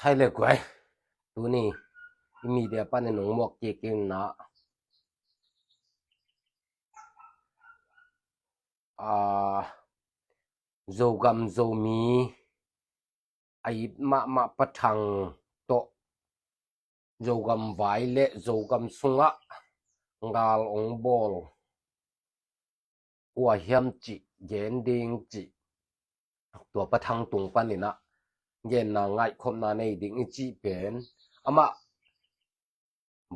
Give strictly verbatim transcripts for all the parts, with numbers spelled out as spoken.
Hai le guai, tuni i media panin hong muak kik in ah, ah, Zogam Zomi a it mahmah Pa Thang tawh Zogam vai le Zogam sungah gal hong bawl kua hiam cih gen ding cih, tua Pa Thang tung panin ah genna ngaihkhopna nei ding i cih pen, amah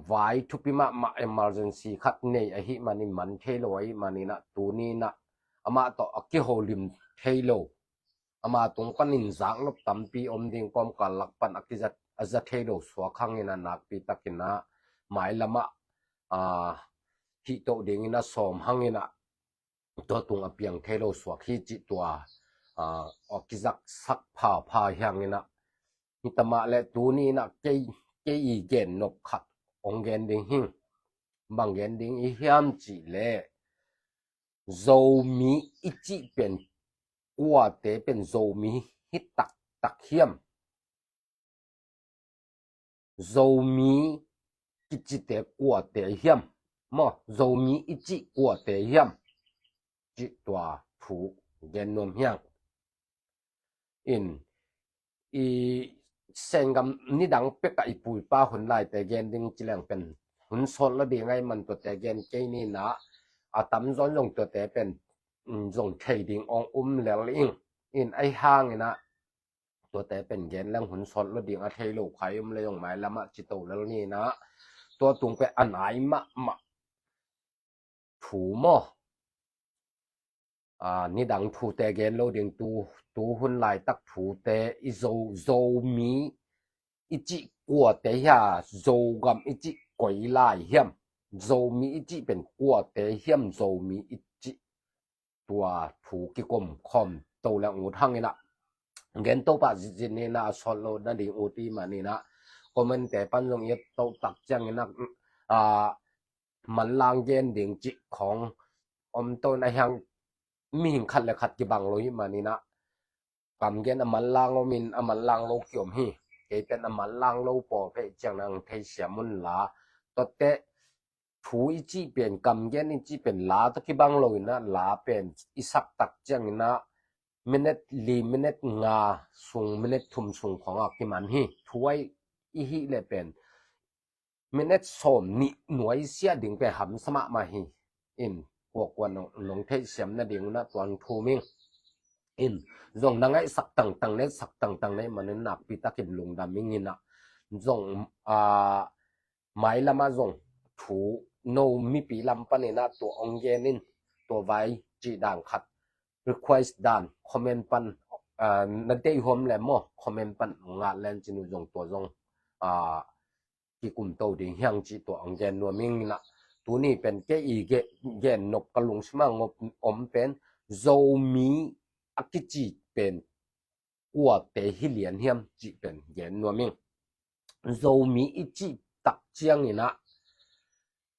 vai thupi mahmah emergency khat nei ahih manin, man thei lo ahih manin ah, tuni in ah amah tawh a kiholim thei lo, ama tung panin zaknop tampi om ding, kawmkal lak pan a kiza, a za thei lo suak hangin ah, nakpi takin ah mailam ah, ah, hih toh dingin a sawm hangin ah, tua tung a piang thei lo suak hi cih tua, ah, a kizaksak phapha hi hangin ah, hi tamah le tuni in ah kei, kei i gen nop khat hong gen ding hi. Bang gen ding i hiam cih leh, Zomi i cih pen kuate pen Zomi hi taktak hiam? Zomi kicite kuate hiam? Maw, Zomi i cih kuate hiam? Cih tua thu gen nuam hi ing. In, i senggam nidang pek ah i pu i pa hun laite gen ding ci leng pen hun sawt lo ding ahih man tuate gen kei ni in ah, a tamzaw in zong tuate pen, mm, zong thei ding hong um lel ing. In, ahi hangin ah tuate pen gen leng hun sawt lo ding a thei lo khat om le zong mailam ah ci to lel ni in ah, tua tung pen a nai mahmah thu maw? Ah, nidang thute gen lo ding, tu, tu hun laitak thute, i Zo, Zomi i cih kuate hia, Zogam i cih koi lai hiam? Zomi i cih pen kuate hiam, Zomi i cih? Tua thu kikum khawm to leng ut hangin ah, gen to pah zitzit ni in ah, a sawt lo nading ut i hih manin ah, comment-te pan zong i et to tak ciangin ah, ah, manlang gen ding cih khawng om to in, ahi hang mihing khat le khat kibang lo ahih manin ah, kam gen a manlang om in, a manlang lo kiom hi. Kei pen a manlang lo pawl peuh ciang nang theisiam un la. Tuate thu i cih pen, kam gen i cih pen la tawh kibang lo in ah, la pen i sak tak ciangin ah minute li, minute nga sung, minute thum sung khawng ah kiman hi. Thu ahi i hih leh pen minute sawm nih nuaisiah ding pen hamsa mahmah hi. In, kuakua nong, nong theihsiam nading un ah tua hong thum ing. In, zong na ngaihsak tangtang, na etsak tangtang na hih manin nakpi takin lungdam ing in ah, zong, ah, mailam ah zong thu no mipi lam panin ah tua hong gen in, tua vai cih dan khat request dan comment pan, ah, na deih hiam leh maw, comment pan ngat len cin uh, zong tua zong, ah, kikum to ding hi hang cih tua hong gen nuam ing in ah. Tuni pen kei i ge-, gen nop ka lungsim ah ngop om pen, Zomi a kici pen kuate hi lian hiam cih pen gen nuam ing. Zomi i cih tak ciangin ah,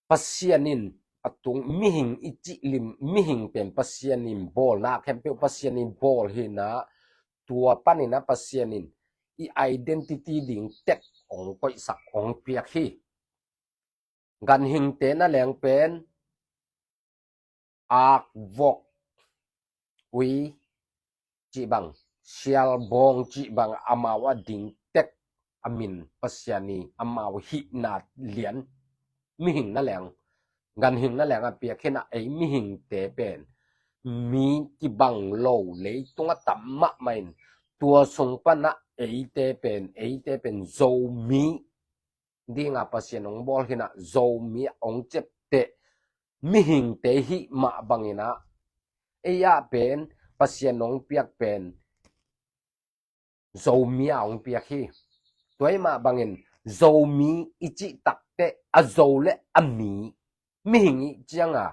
Pasian in a tung, mihing i cih lim, mihing pen Pasian in bawl, na khempeuh Pasian in bawl hi in ah, tua panin ah Pasian in i identity ding tek hong koihsak, hong piak hi. Ganhingte na leng pen ak, vok, ui cih bang, sial, bawng cih bang, amau a ding tek a min Pasian i amau hihna lian, mihing na leng, ganhing na leng a piak hi in ah, ei mihingte pen mi kibang lo leitung a tam mahmah in, tua sung pan ah eite pen, eite pen Zomi ding a Pasian hong bawl hi in ah, Zomi hong ciapteh mihingte hih mah bangin ah, ei ah pen Pasian hong piak pen Zomi a hong piak hi. Tua ahih mah bangin Zomi i cih tak teh a Zo le a mi, mihing i cih ciang a,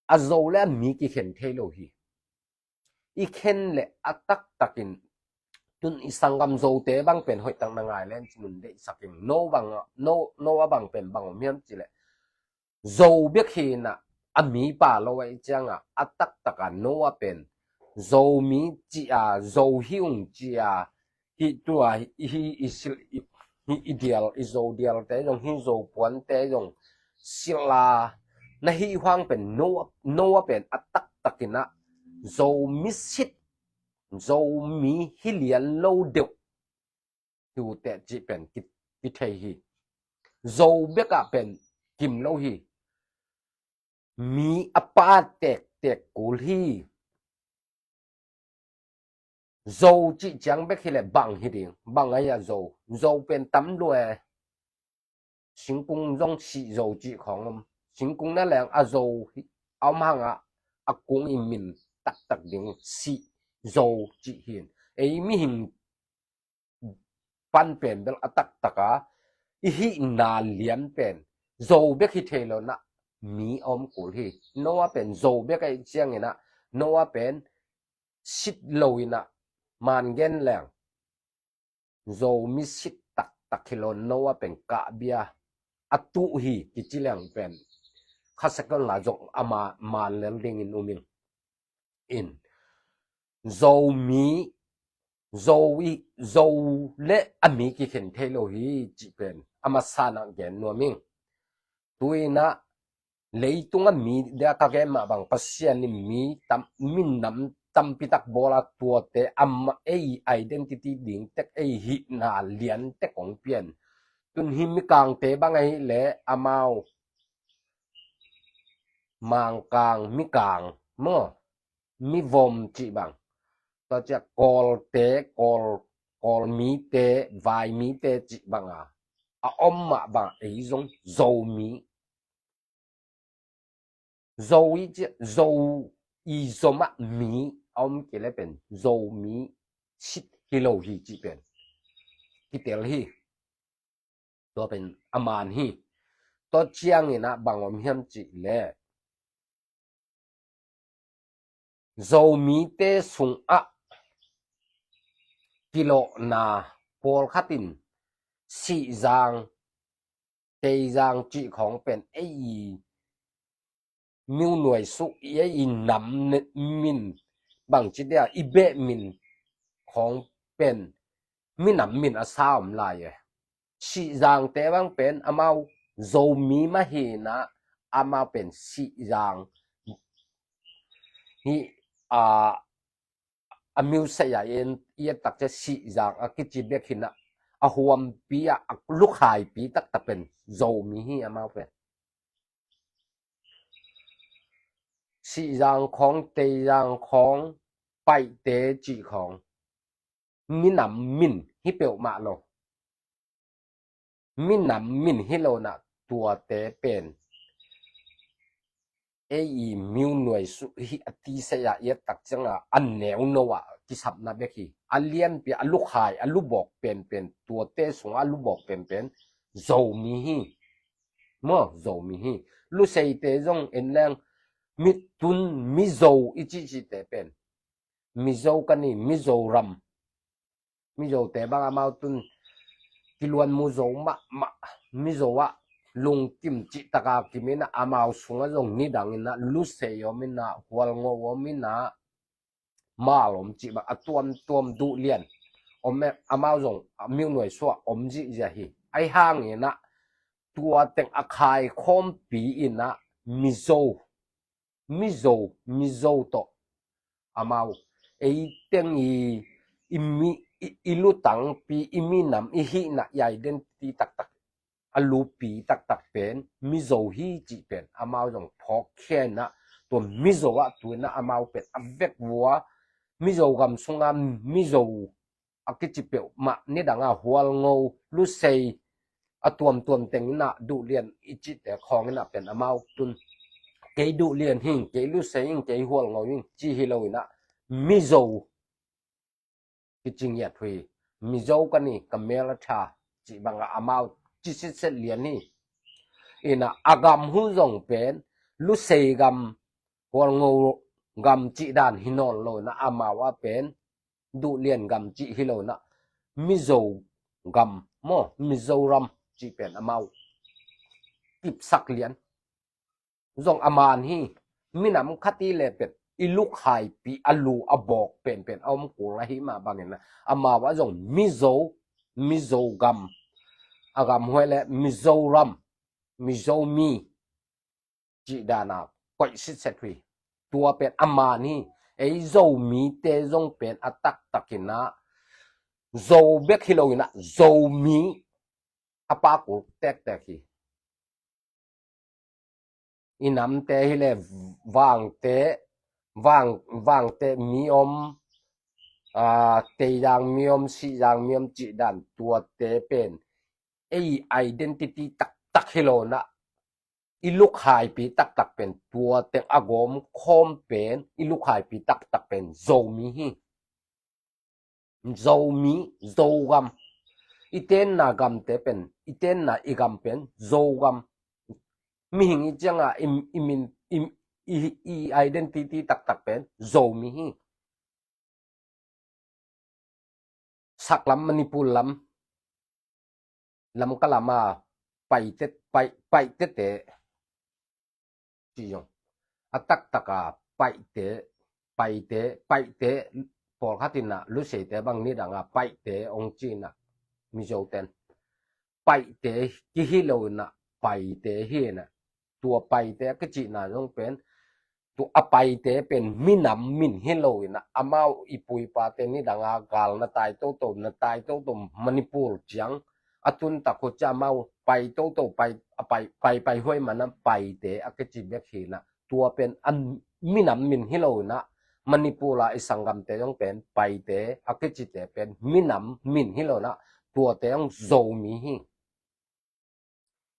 a Zo le a mi kikhen thei lo hi. I khen leh a taktakin, tun i sanggam Zote bang pen hoih tak na ngai len cin un deihsak ing. No bang, no, no a bang pen bang om hiam cih leh, Zo bek hi in ah, a mi pha lo ahih ciang a, a taktak a no a pen Zomi ci a, Zo hi ung ci a, hih tua, hih i silh, hih i dial, i Zo dialte zong, hih Zo puante zong silh a na hih huang pen no, no a pen a taktakin ah Zomi sit, Zomi hi lian lo deuh hi uh teh cih pen ki, kithei hi. Zo bekah pen kim lo hi. Mi a pa tektek kul hi. Zo cih ciang bek hileh bang hi ding, bang ahi a Zo. Zo pen tam lua e. Singkung zong sih zo cih khawng om. Singkung na leng a zo hi, a om hangah a kung i min taktak ding sih zo cih hin. Ei mihing pan pen bel a taktaka i hihna lian pen Zo bek hi thei lo nah mi a om kul hi. No a pen Zo bek ahi ciangin ah no a pen sit lo in ah man gen leng Zomi sit taktak hi lo, no a pen kahbia a tuh hi kici leng pen khasak la zong a ma, man lel dingin um ing. In Zomi, Zo i, Zo le a mi kikhen thei lo hi cih pen a masa nah gen nuam ing. Tu in ah leitung a mi dia ka gen mah bang Pasian in mi tam, minam tampi tak bawl a tuate amah ei identity ding tek ei hihna lian tek hong pian. Tun hi Mikangte bang ahih leh amau Mangkang, Mikang maw, Mivom cih bang. Tua ciah Kawlte, Kawl, Kawlmite, Vaimite cih bang a, a om mah bang ei zong Zomi. Zo i ciah, Zo i zom ah mi a om kei le pen Zomi sit hi lo hi cih pen kitel hi. Tua pen a man hi. Tua ciangin ah bang om hiam cih leh Zomite sungah kilawhna pawlkhat in Sihzang, Teizang cih khawng pen ei i miunuai suh i ei i nam min bangci dia i beh min khawng pen minam min a sa om lai e. Sihzangte bang pen amau Zomi mah hi in ah amau pen Sihzang hi a, a miusei a i et tak ciah Sihzang a kici bek hi in ah a huampi ah a lukhaipi taktak pen Zomi hi amau pen. Sihzang khawng, Teizang khawng, Paihte cih khawng minam min hi peuhmah lo. Minam min hi lo nah tuate pen ei i miunuai suh hi a tisei a i et tak ciangah a neuno ah kisapna bek hi. A lianpi a lukhai a lubawk penpen tuate sungah a lubawk penpen Zomi hi. Maw, Zomi hi. Luseite zong en leng mitun Mizo i cihcihte pen Mizo ka ni, Mizoram. Mizote bang amau tun kiluan mu zo mahmah, Mizo ah lungkim cihtaka kim in ah amau sungah zong nidang in ah Lusei om in ah Hualngo om in ah Mal om cih bang a tuamtuam duh lian om e, amau zong a miunuai suah om zihziah hi. Ahi hangin ah tua teng a khaikhawmpi in ah Mizo, Mizo, Mizo tawh amau ei teng i, i mi, i, i lutangpi, i minam, i hihna, i identity taktak a lupi taktak pen Mizo hi cih pen amau zong phawkkhia in ah tua Mizo ah tu in ah amau pen a vekvua Mizo gam sungah Mizo a kici peuhmah nidang a Hualngo, Lusei a tuamtuam teng in ah duhlian i cihte khawng in ah pen amau tun kei duhlian hing, kei Lusei hing, kei Hualngo hing ci hi lo in ah Mizo kici ngiat uh hi. Mizo ka ni, ka mel a tha cih bangah amau ci sitset lian hi. In ah a gam uh zong pen Lusei gam, Hualngo gam cih dan hi nawn lo in ah amau ah pen duhlian gam cih hi lo in ah Mizo gam maw, Mizoram cih pen amau kipsak lian zong a man hi. Minam khat i le pet i lukhaipi a lu a bawk penpen a om kul ahi mah bangin ah, amau ah zong Mizo, Mizo gam, a gam huai le Mizoram, Mizomi cih dana koih sitset uh hi. Tua pen a man hi. Ei Zomite zong pen a taktakin ah Zo bek hi loin ah Zomi a pakul tektek hi. I namte hi le Vangte, Vang, Vangte mi om, a, Teizang mi om, Sihzang mi om cih dan tuate pen ei identity taktak hi loin ah i lukhaipi taktak pen tua teng a gawm khawm pen i lukhaipi taktak pen Zomi hi. Zomi, Zogam. I tenna gamte pen, i tenna i gam pen Zogam. Mihing i cianga i, i min, i, i, i identity taktak pen Zomi hi. Saklam, Manipur lam, Lamka lama Paite, Pai, Paitete ci zong a taktaka Paite, Paite, Paite, pawlkhat in ah Luseite bang nidanga Paite ong ci in ah Mizoten Paite kihi loin ah Paite hi in ah, tua Paite a kicihna zong pen tua a Paite pen minam min hi loin ah, amau i pu i pate nidanga gal na tai toto, na tai toto Manipur ciang a tuntak uh ciang amau Pai toto, Pai, a Pai, Pai, Pai huai man ah Paite a kici bek hi in ah, tua pen a minam min hi loin ah, Manipur a i sanggamte zong pen Paite a kicite pen minam min hi loin ah, tuate zong Zomi hi.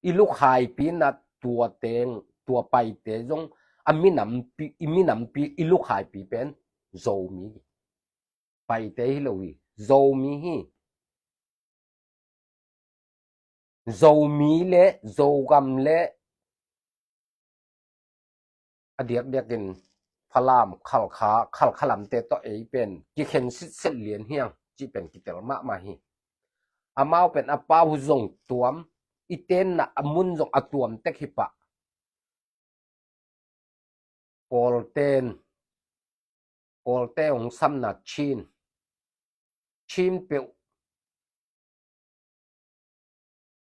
I lukhaipi in ah tua teng, tua Paite zong a minampi, i minampi, i lukhaipi pen Zomi hi. Paite hi lo hi, Zomi hi. Zomi le, Zogam le, a diakdiakin Falam, Khalkha, Khalkha lamte tawh ei pen kikhen sitset lian hiang cih pen kitel mahmah hi. Amau pen a pau zong tuam, i tenna a mun zong a tuam tek hi pah. Kawlten, Kawlte ong samna Chin, Chin peuh,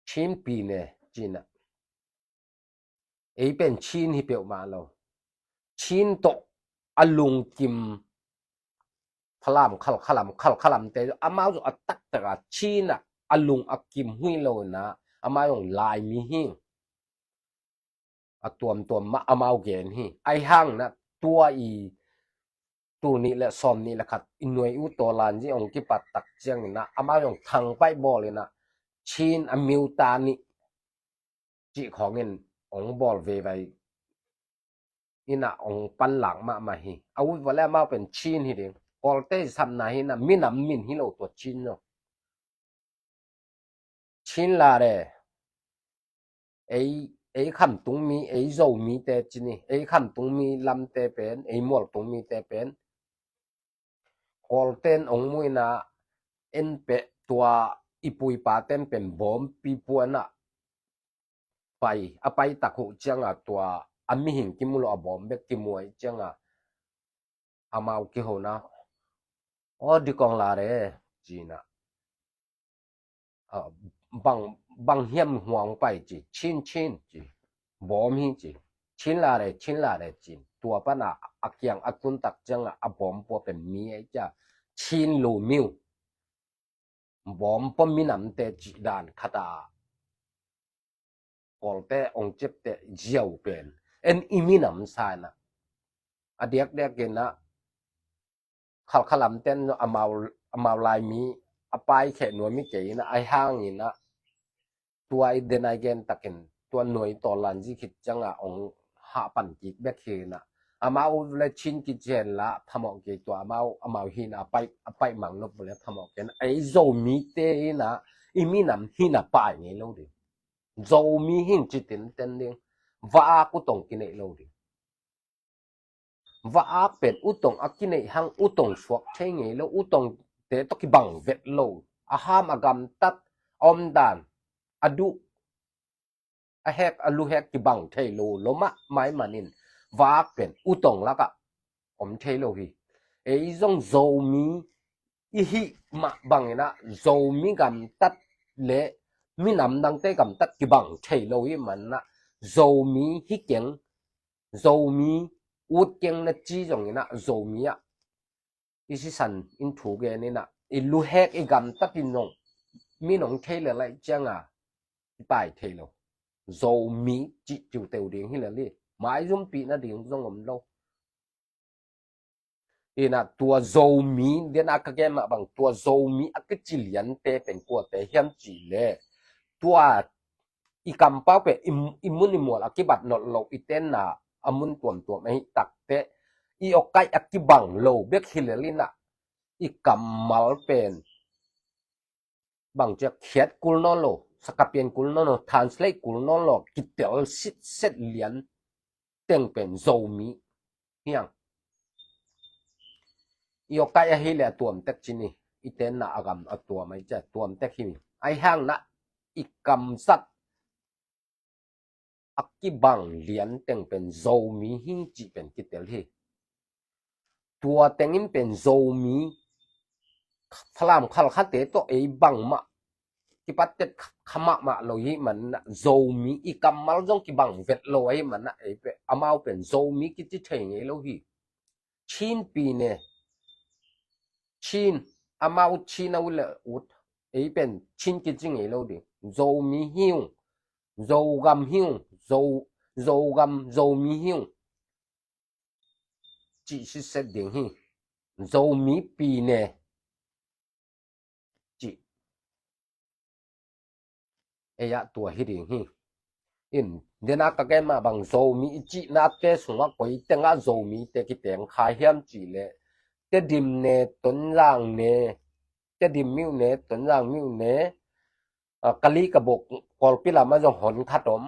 Chin pi ne ci in ah, ei pen Chin hi peuhmah lo. Chin tawh a lungkim Falam, Khalkha lam, Khalkha lamte amau zong a taktaka Chin ah a lung a kim hi loin ah, amau zong Laimi hi. A tuamtuam mah amau gen hi. Ahi hangin ah tua i tul nih le sawm nih le khat i nuai uh Tawlanzi ong kipat tak ciangin ah amau zong thangpaih bawlin ah Chin a miuta nih cih khawngin ong bawl veve in ah ong panlak mahmah hi. A ut vawh le amau pen Chin hi ding. Kawlte i samna hi in ah minam min hi lo tua Chin zong. Chin lare, ei, ei khamtung mi, ei Zomite ci ni, ei khamtung mi lamte pen, ei mualtung mite pen Kawlten ong muh in ah, en peh tua i pu i paten pen bawmpi puan ah pai, a pai tak uh cianga tua a mihing kimu lo a bawm bek kimu ahih cianga amau kihona, aw, dikong lare ci in ah, a, bang, bang hiam huang pai ci, Chin, Chin ci, bawm hi ci, Chin lare, Chin lare ci in, tua pana a kiang a tun tak cianga a bawm pua pen mi ahih ciang Chin lu miu, bawm pua minamte cih dan khata Kawlte ong ciapteh ziau pen en i minam sa in ah, a diakdiakin ah Khalkha lamten amau, amau Laimi a paikheh nuam hi kei in ah, ahi hangin ah tua i den a i gen takin tua nuai Tawlanzi khit cianga ong hahpan kik bek hi in ah, amau le Chin kici hen la phamawh kei, tua amau, amau hina a pai, a pai mang nop le phamawh kei in ah, ei Zomite in ah i minam hina pai ngei lo ding. Zomi hing ci tinten ding. Va-ak utong kineih lo ding. Va-ak pen utong a kineih hang, utong suak thei ngei lo, utongte tawh kibang vet lo. A ham a gamtat, a omdan, a duh, a hek a luhek kibang thei lo, lo mahmah manin va-ak pen utong lakah om thei lo hi. Ei zong Zomi i hih mah bangin ah Zomi gamtat le minam dangte gamtat kibang thei lo hi. Manah Zomi hi keng, Zomi ut keng na ci zongin ah Zomi ah i sisan in thu genin ah i luhek i gamtat in zong min ong thei le laih cianga i pai thei lo. Zomi cih ciuteu ding hi lel hi. Maizumpih nading zong om lo. Inah tua Zomi, den a ka gen mah bang, tua Zomi a kici liante pen kuate hiam cih le, tua i kampau pen i, i mun i mual a kibat nolh lo i tenna a mun tuamtuam ahi takte, i awkaih a kibang lo bek hi lel inah i kammal pen bang ciak khiat kul nawn lo, sakapian kul nawn lo, translate kul nawn lo, kitel sitset lian teng pen Zomi hiang. I awkaih ahi le a tuamtek cini, i tenna a gam a tuam ahi cia tuamtek hi. Ahi hang na i kamzat a kibang lian teng pen Zomi hi cih pen kitel hi. Tua tengin pen Zomi Falam Khalkhate tawh ei bangmah kipattet kha mahmah lo hi manah Zomi i kammal zong kibang vet lo ahi manah ei pe amau pen Zomi kici thei ngei lo hi. Chin pi ne, Chin, amau Chin a ut le ut, ei pen Chin kici ngei lo ding. Zomi hi ung, Zogam hi ung, Zo, Zogam, Zomi hi ung cih sitset ding hi. Zomi pi ne cih ei ah tua hi ding hi. In, dena ka gen mah bang Zomi i cihnate sungah koi tengah Zomite kiteng kha hiam cih leh Tedim ne, Tonzang ne, Tedim miuh ne, Tonzang miuh ne, a, Kali Kabok Kawlpi lamah zong hon khat om.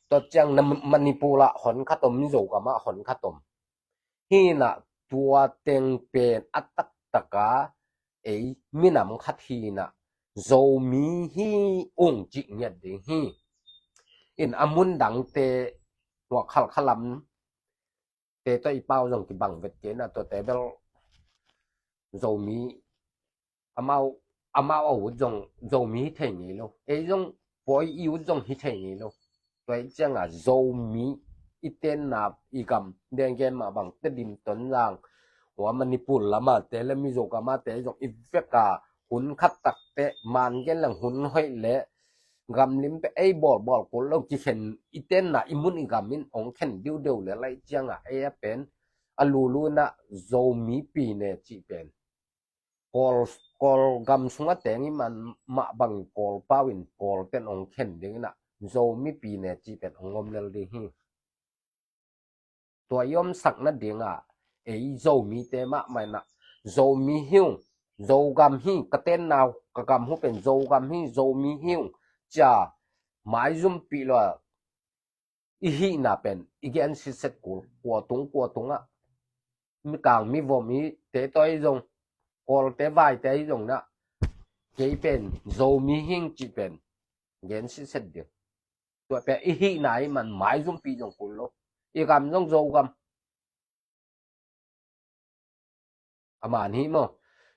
Tua ciang na Manipur ah hon khat om, Mizogamah hon khat om. Hinah tua teng pen a taktaka ei minam khat hinah Zomi hi ung cih ngiat ding hi. In a mun dangte hua Khalkha lam te tawh i pau zong kibang vet kei na tuate bel Zomi amau, amau a ut zong Zomi hi thei ngei lo. Ei zong pawi i ut zong hi thei ngei lo. Tua i cianga Zomi i tenna i gam denggen mah bang Tedim Tonzang hua Manipur lamate le Mizogamate zong i veka hun khat takte man gen lang hun hoih le gamlim pe ei bawlbawl kul lo kikhen i tenna i mun i gam in ong khen diudeu le lai cianga ei a pen a lulu na Zomi pi ne cih pen Kawl, Kawl gam sungah teng i man mah bangin Kawl pau in Kawl ten ong khen ding inah Zomi pi ne cih pen ong om lel ding hi. Tua i omsak nadingah ei Zomite mahmah inah Zomi hi ung, Zogam hi, ka tenna ka gam hu pen Zogam hi, Zomi hi ung cia maizumpih lo a i hihna pen i gen sitset kul, kua tung kua tungah Mikang mivom i te tawh i zong, Kawlte vaite i zong na kei pen Zomi hi ung cih pen gen sitset ding. Tua pen i hihna i man maizumpih zong kul lo. I gam zong Zogam a man hi maw?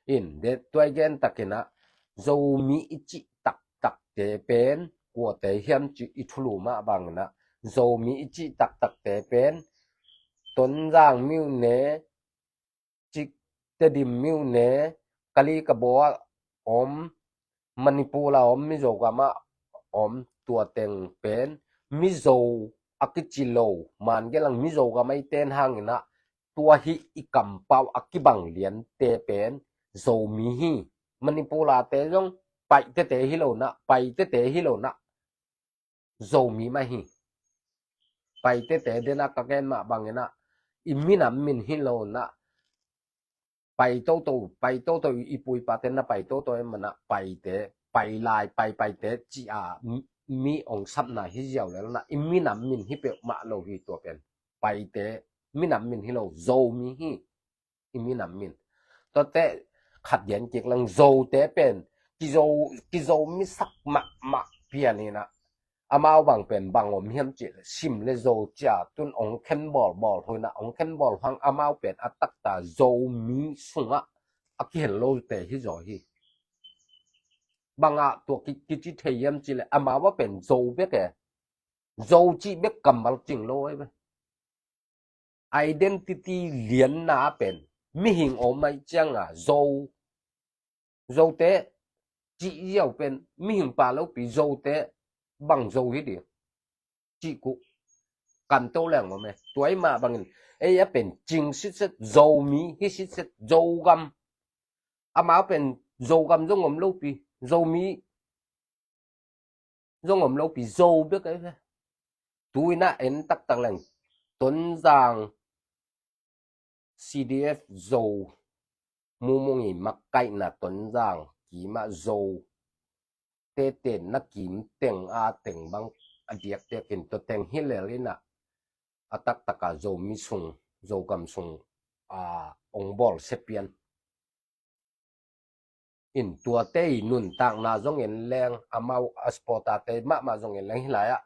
In, de tuai gen takinah Zomi i cih taktakte pen kuate hiam cih i thulu mah banginah Zomi i cih taktakte pen Tonzang miuh ne, cik Tedim miuh ne, Kali Kabaw ah om, Manipur ah om, Mizogamah om, tua teng pen Mizo a kici lo, man gelang Mizogamah i ten hanginah tua hih i kampau a kibang liante pen Zomi hi. Manipur ate zong Paitete hi lo na, Paitete hi lo na, Zomi mah hi. Paitete dena ka gen mah banginah i minam min hi lo na, Pai toto, Pai toto, i pu i pate na Pai toto e manah Paite, Pai lai, Pai Paite ci a mi ong sapna hi ziau lel na, i minam min hi peuhmah lo hi tua pen. Paite minam min hi lo, Zomi hi i minam min. Tuate khat gen kik lang, Zote pen kizo, kizo misak mahmah pian inah amau bang pen bang om hiam cih leh Sim le Zo cia tun ong khen bawlbawl hoina, ong khen bawl hang amau pen a takta Zomi sungah a kihel lote hi zaw hi. Bangah tua ki, kici thei hiam cih leh amau a pen Zo bek e. Zo cih bek kammal cing lo ai ve. Identity lianna pen mihing om ai cianga Zo, Zote cih ziau pen mihing pa lopi Zote bang Zo hi ding cih kuh kan to leng om e. Tua i mah bangin ei a pen cing sitset Zomi hi sitset Zogam. Amau pen Zogam zong om lopi Zomi zong om lopi Zo bek ai ve. Tuina en taktak leng Tonzang C D F Zo mumung i makaihna Tonzang kima Zo tete na kim teng a teng bang a diakdiakin tua teng hi lel ina a taktaka Zomi sung Zogam sung a ong bawl sepian in tuate i nuntakna zong en leng amau a supporter te mahmah zong en leng hi lai ah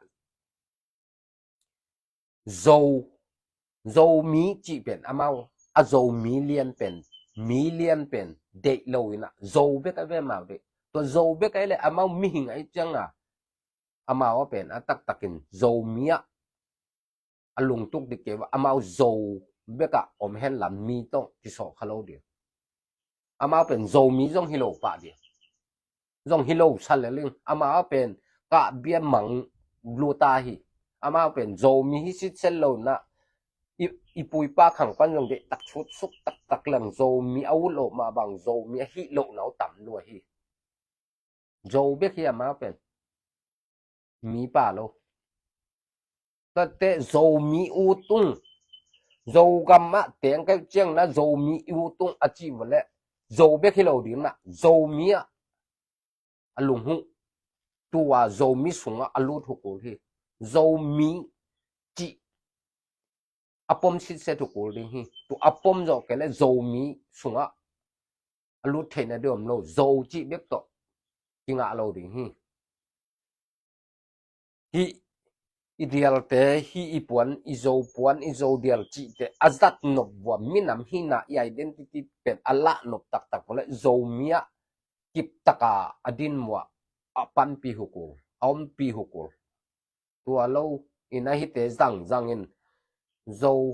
Zo Zomi cih pen amau a Zomi lian pen mi lian pen deih lo ina Zo bek a ve amau deih tua Zo bek a i le amau mihing a i cianga amau a pen a taktakin Zomi ah a lungtuk dik kei va amau Zo bekah om hen lam mi tawh kisawh kha lo ding. Amau pen Zomi zong hi lo pah ding. Zong hi lo sa le ling amau pen kah bia mang luta hi. Amau pen Zomi hi sitset lo na i, i puipa khang pan zong deh tak sut suk taktak leng Zomi a ut lo mah bang Zomi a hih lo na u tam lua hi. Zo bek hi amau pen mi pa lo. Tate Zomi utung Zogam ah teng kai ciang na Zomi utung a ci vale Zo bek hi lo ding na Zomi ah a lunghu tua Zomi sungah a lut hukul hi. Zomi cih a pom sitset hukul ding hi. Tu a pom zawh kei le Zomi sungah a lut theihna deuh om lo Zo cih bek tawh kingah lo ding hi. Hi i dialte hi i puan i Zo puan i Zo dial cihte a zat nop vua minam hina i identity pen a lah nop taktak vua le Zomi ah kiptaka a din vua a panpi hukul a ompi hukul. Tua lo in a hite zangzang in Zo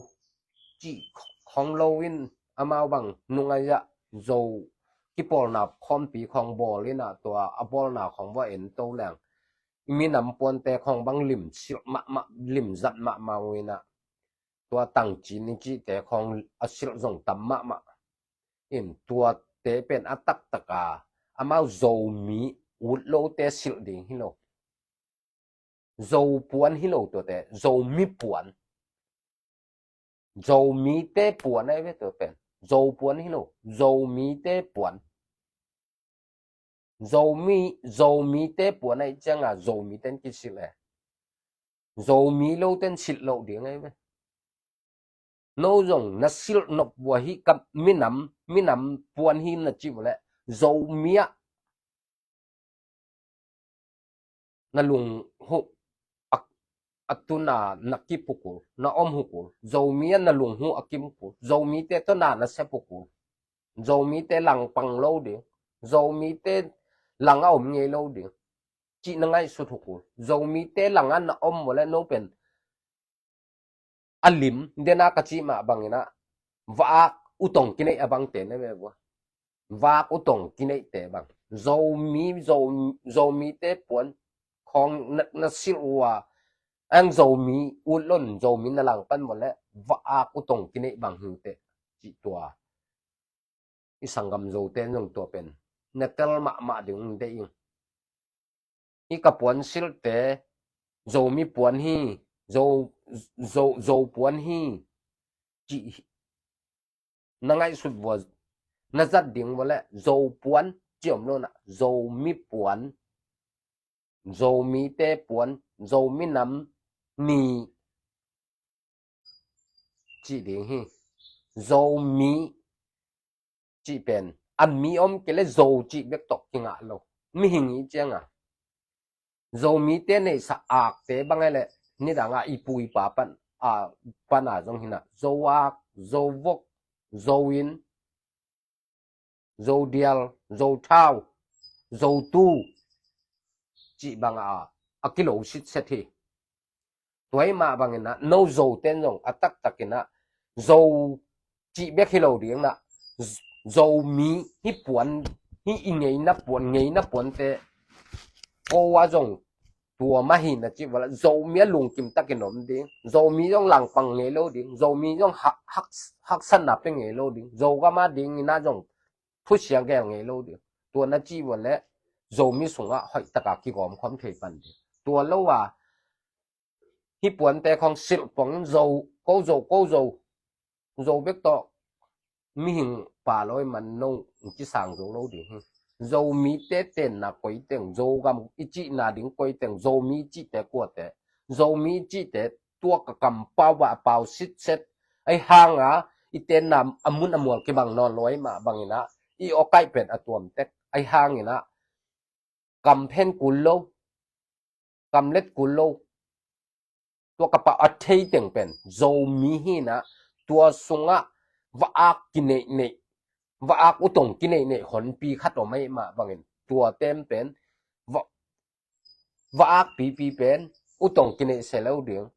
cih khong lo in amau bang nungai ah Zo kipawlna khawmpi khong bawl ina tua a bawlna khong va en to leng i minam puante khong bang lim silh mahmah lim zat mahmah ina tua tangci ni cihte khong a silh zong tam mahmah in tuate pen a taktaka amau Zomi ut lote silh ding hi lo. Zo puan hi lo tuate Zomi puan. Zomite puan ai ve tua pen Zo puan hi lo Zomite puan. Zomi Zomite puan ai cianga Zomite in kisilh e. Zomi lote in silh lo ding ai ve. No zong na silh nop vua hi ka minam minam puan hi na cih vua le Zomi ah na lunghu a, a tuna na kip hukul na om hukul Zomi ah na lunghu a kim hukul Zomite tawh na na sep hukul Zomite langpang lo ding Zomite lang a om ngei lo ding cih na ngaihsut hukul Zomite lang a na om vua le no pen a lim dena ka cih mah bangin ah vaak utong kineih a bangte na ve vua. Vaak utong kineihte bang Zomi Zo, Zomite puan khong na, na silh ua ang Zomi utlon Zomi na langpan vua le vaak utong kineih bang hingte cih tua i sanggam Zote in zong tua pen na tel mahmah ding ung deih ing. Hi ka puan silhte Zomi puan hi Zo, Zo, Zo puan hi cih na ngaihsut vua na zat ding vua le Zo puan ci om lo na Zomi puan Zomite puan Zomi nam ni cih ding hi. Zomi cih pen an mi om kei le Zo cih bek tawh kingah lo mihing i cianga Zomite neihsa akte bang e le, nidang a i pu i pa pan a, pan a zong hi na, Zo ak, Zo vok, Zo inn, Zo dial, Zo thau, Zo tu cih bang a, a kilo sitset hi. Tua i mah bangin a, no Zo ten zong a taktakin a, Zo cih bek hi lo ding na, Zomi hi puan, hi i ngeina puan, ngeina puante ko a zong tua mah hi na cih vala, Zomi a lungkim takin om ding, Zomi zong langpang ngei lo ding, Zomi zong hak, hak, haksatna pe ngei lo ding, Zogam a dingin a zong thusia gel ngei lo ding. Tua na cih vala, Zomi sungah hoih taka kigawm khawm thei pan ding. Tua lo a, hi puante khong silh pong, Zo, ko Zo, ko Zo, Zo bek tawh mihing pa lawi man no kisang zo lo ding hi. Zomite tenna koi teng, Zogam i cihna ding koi teng, Zomi i cihte kuate, Zomi i cihte tua ka kampau bah a pau sitset, ahi hanga i tenna a mun a mual kibang nawn lo ahi mah bangin a, i awkaih pen a tuam tek ahi hangin a, kam phen kul lo, kam let kul lo. Tua ka pau a thei teng pen Zomi hi na, tua sungah va-ak kineihneih, va-ak utong kineihneih honpi khat om ahi mah bangin, tua tem pen va, va-ak pipi pen utong kineih se lo ding.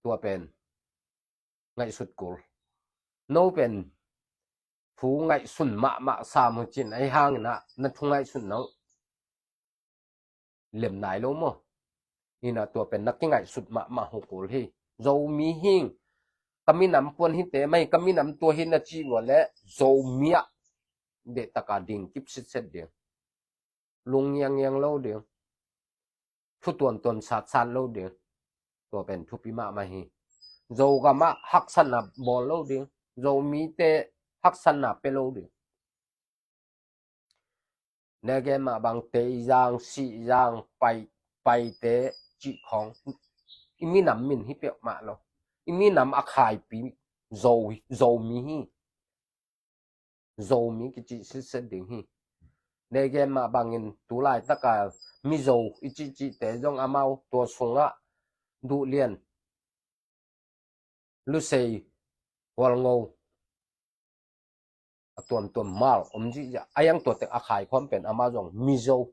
Tua pen ngaihsut kul. No pen thu ngaihsun mahmah sam uh cin, ahi hangin a, na thu ngaihsun nang lem nai lo maw? Ina tua pen na kingaihsut mahmah uh kul hi. Zomi hing, ka minam puan hite mai, ka minam tua hi na cih vala, Zomi ah dehtaka ding kip sitset ding. Lung ngiangngiang lo ding, thu tuantuan satsat lo ding. Tua pen thupi mahmah hi. Zogam ah haksatna bawl lo ding, Zomite haksatna pe lo ding. Nege mah bang Teizang, Sihzang, Pai, Paite cih khong i minam min hi peuhmah lo. I minam a khaipi Zo, Zomi hi. Zomi kici sitset ding hi. Nege mah bangin tu laitaka Mizo i cihcihte zong amau tua sungah Duhlian, Lusei, Hualngo, a tuamtuam mal om zihziah, a yang tua teng a khaikhawm pen amau zong Mizo.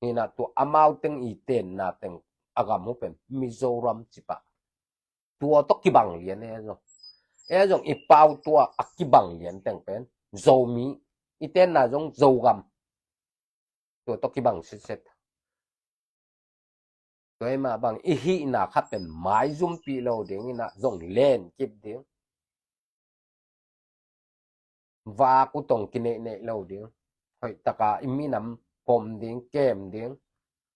Hina tua amau teng i tenna teng a gam uh pen Mizoram cipah. Tua tawh kibang lian e zong. E zong i pau tua a kibang lian teng pen Zomi, i tenna zong Zogam. Tua tawh kibang sitset. Tua i mah bang i hihna khat pen maizumpih lo ding ina zong len kip ding. Vak uh tong kineihneih lo ding. Hoihtaka i minam pom ding, kem ding.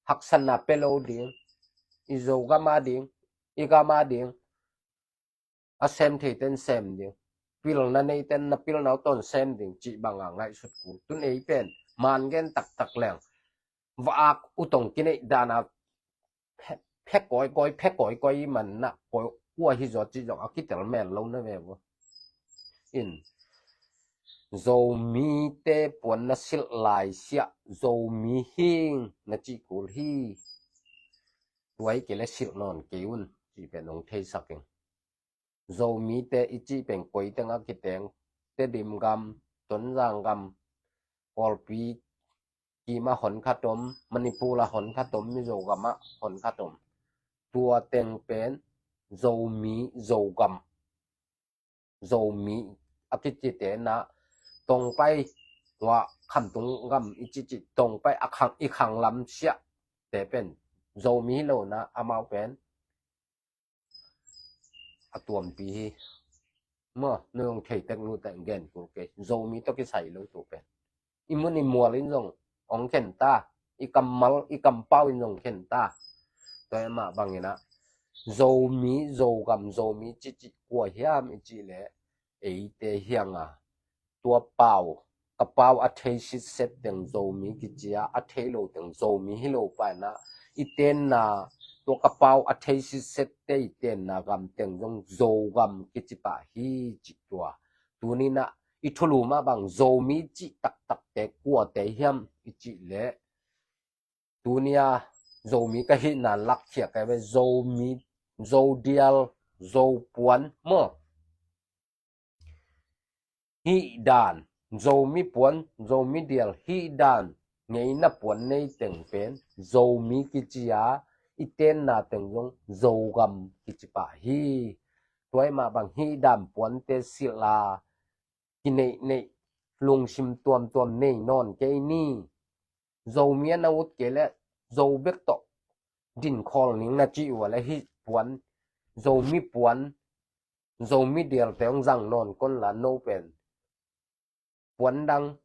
Haksatna pe lo ding. I Zogam a ding, i gam a ding. A sem theiten sem ding, pilna neiten na pilna uh tawn sem ding cih banga ngaihsut kul. Tun ei pen man gen taktak leng, va-ak uh tong kineih dana phe, phe kawikawi, phe kawikawi i manna kua hi zaw cih zong a kitel mel lo na ve vua. In Zomite puan na silh lai siah Zomi hing na cih kul hi. Tua i kei le silh nawn kei un cih pen hong theisak ing. Zomite i cih pen koi teng a kiteng, Tedim gam, Tonzang gam, Kawlpi kima hon khat om, Manipur a hon khat om, Mizo gam ah hon khat om. Tua teng pen Zomi, Zogam, Zomi a kicite na, Tongpai, tua Khamtung gam i cihcih Tongpai a khang, i khang lam siah te pen Zomi hi lo na, amau pen a tuampi hi. Maw, nung thei tek nu tek gen kul kei. Zomi tawh kisai lo tu pen. I mun i mual in zong hong khen ta. I kammal, i kampau in zong khen ta. Tua i mah bangin a, Zomi, Zogam, Zomi cihcih kua hiam i cih le, eite hianga tua pau, ka pau a thei sitset teng Zomi kici a, a thei lo teng Zomi hi lo pa ina, i tenna, tua ka pau a thei sitset te i tenna gam teng zong Zogam kici pah hi cih tua. Tuni na i thulu mah bang Zomi cih taktak te kua te hiam i cih le, Tunia Zomi ka hihna lakkhia ka ve, Zomi, Zodial, Zopuan maw. Hihdan, Zomi puan, Zomi dial, hihdan ngeina puan nei teng pen Zomi kici a, i tenna teng zong Zogam kici pah hi. Tua ahih mah bang hihdan puante silh a, kineihneih, lungsim tuamtuam nei nawn kei ni. Zomi a na ut kei leh Zo bek tawh dinkhawl ning na cih uh a leh hih puan, Zomi puan, Zomi dialte hong zang nawn kon la, no pen puan dang,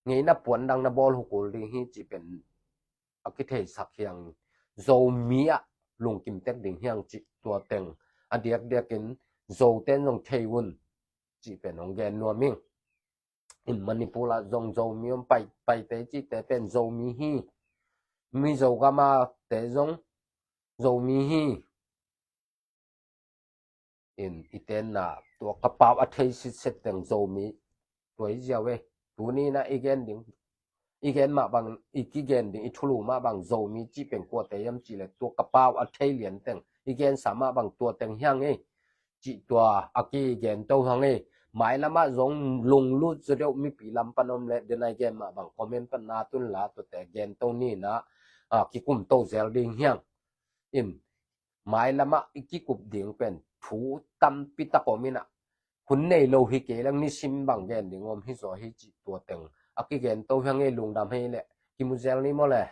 ngeina puan dang na bawl hukul ding hi cih pen a kitheisak hi hang. Zomi ah lungkim tek ding hi hang cih tua teng a diakdiakin Zoten zong thei un cih pen hong gen nuam ing. In Manipur ah zong Zomi om, Pai, Paite cihte pen Zomi hi. Mizo gam a te zong Zomi hi. In i tenna tua ka pau a thei sitset teng Zomi tua i ziau e. Tuni na i gen ding, i gen mah bang, i kigen ding, i thulu mah bang Zomi cih pen kuate hiam cih leh tua ka pau a thei lian teng i gensa mah bang tua teng hi hang e. Cih tua a kigen to hi hang e. Mailam ah zong lunglut zaw deuh mipi lam pan om leh, den a i gen mah bang comment pan na tun la, tuate gen to ni na, a, kikum to zel ding hi hang. In mailam ah i kikup ding pen thu tampi tak om in ah, hun nei lo hi kei leng nisim bang gen ding om hi zaw hi cih tua teng a kigen to hi hang e. Lungdam hi leh, kimu zel ni maw le.